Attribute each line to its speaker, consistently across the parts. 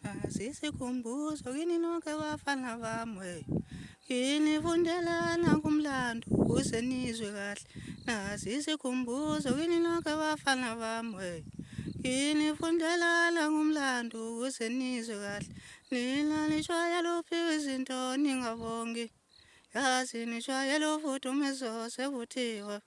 Speaker 1: Nasi isikhumbuzo kini nonke bafana bami we. Nginifundela kumlando ukuze nizwe kahle. Nasi isikhumbuzo kini nonke bafana bami we. Nginifundela ngumlando ukuze nizwe kahle. Nina nijwayele uphiwa izinto ningabongi. Yazi nijwayele ufudumezo sekuthiwa.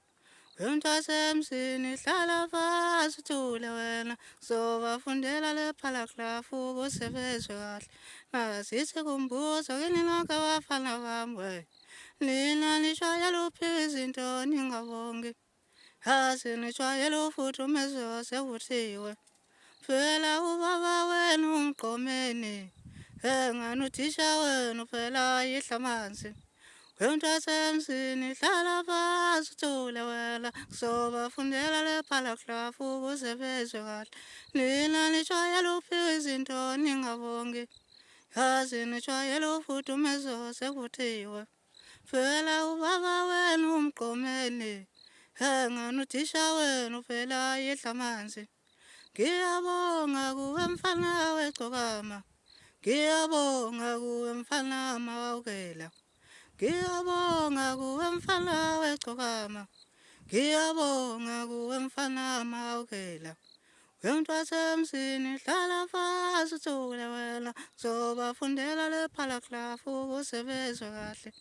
Speaker 1: Wemntasemzini hlala phansi uthule wena zobafundela le paragraph ukuze bezwe kahle. Nasi isikhumbuzo kini nonke bafana bami we. Nina nijwayele uphiwa izinto ningabongi. Yazi nijwayele ufudumezo sekuthiwe. Phela ubaba wenu umgqomeni. Engani uthisha wenu phela yihla amanzi. Wemntasemzini hlala phansi uthule wena zobafundela le paragraph ukuze bezwe kahle. Nina nijwayele uphiwa izinto ningabongi. Yazi nijwayele ufudumezo sekuthiwe. Phela ubaba wenu umgqomeni. Engani uthisha wenu phela yihla amanzi. Ngiyabonga kuwe mfana wegcokama. Ngiyabonga kuwe mfana mawukela. Ngiyabonga kuwe mfana wegcokama. Ngiyabonga kuwe mfana mawukela. Wemntwasemzini hlala phansi uthule wena zobafundela le paragraph ukuze bezwe kahle.